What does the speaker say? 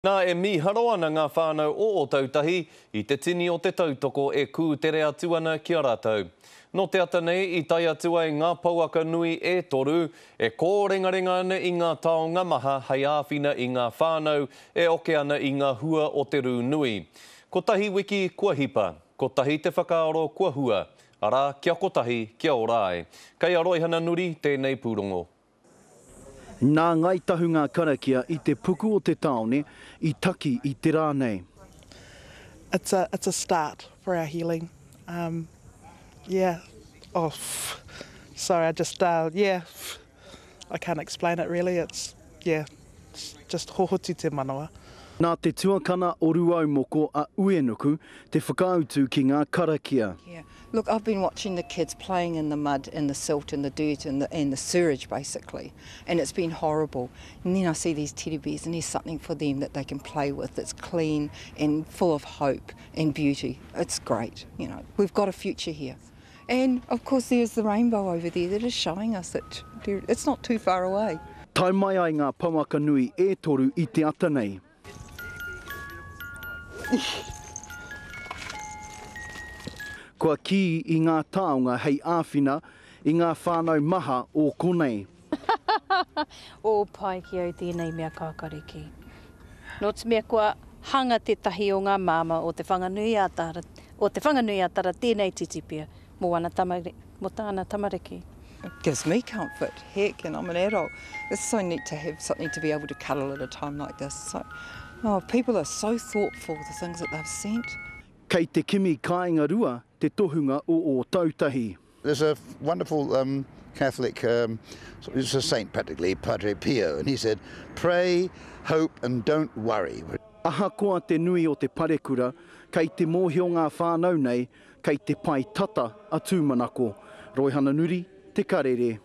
Nā, e mīharo ana ngā whānau o Ōtautahi i te tini o te tautoko e kūtere atu ana ki a rātou. Nō te ata nei i tae atu ai ngā pouaka nui e toru e kōrengarenga ana i ngā taonga maha hei āwhina i ngā whānau e oke ana i ngā hua o te rū nui. Kotahi wiki kua hipa, kotahi te whakaaro kua hua, arā, kia kotahi, kia ora ai. Kei a Roihana Nuri tēnei pūrongo. Nā Ngāi Tahu ngā karakia i te puku o te tāone i taki i te rā nei. It's a it's a start for our healing um yeah oh sorry I just uh yeah I can't explain it really it's yeah it's just hohoti te manawa. Nā te tuakana o Rūaumoko a Uenuku te whakautu ki ngā karakia. Yeah look I've been watching the kids playing in the mud and the silt and the dirt and the and the sewage basically and it's been horrible and then I see these teddy bears and there's something for them that they can play with that's clean and full of hope and beauty it's great you know we've got a future here and of course there's the rainbow over there that is showing us that it's not too far away. Tae mai ai ngā pouaka nui e toru i te ata nei. Kua kī i ngā taonga hei āwhina i ngā whānau maha o konei. O pai ki au tēnei mea kākariki. Nō te mea kua hanga tētahi o ngā māmā o Te Whanganui-a-Tara, o Te Whanganui-a-Tara tēnei titipia mō ana tamariki, mō tāna tamariki. It gives me comfort, heck, and I'm an adult. It's so neat to have something to be able to cuddle at a time like this. So, oh, people are so thoughtful, the things that they've sent. Kei te kimi kāinga rua te tohunga o Ōtautahi. There's a wonderful um, Catholic, um, it's a saint practically, Padre Pio, and he said, pray, hope and don't worry. Ahakoa te nui o te parekura, kei te mōhio ngā whānau nei, kei te pae tata a Tūmanako. Roihana Nuri, Te Karere.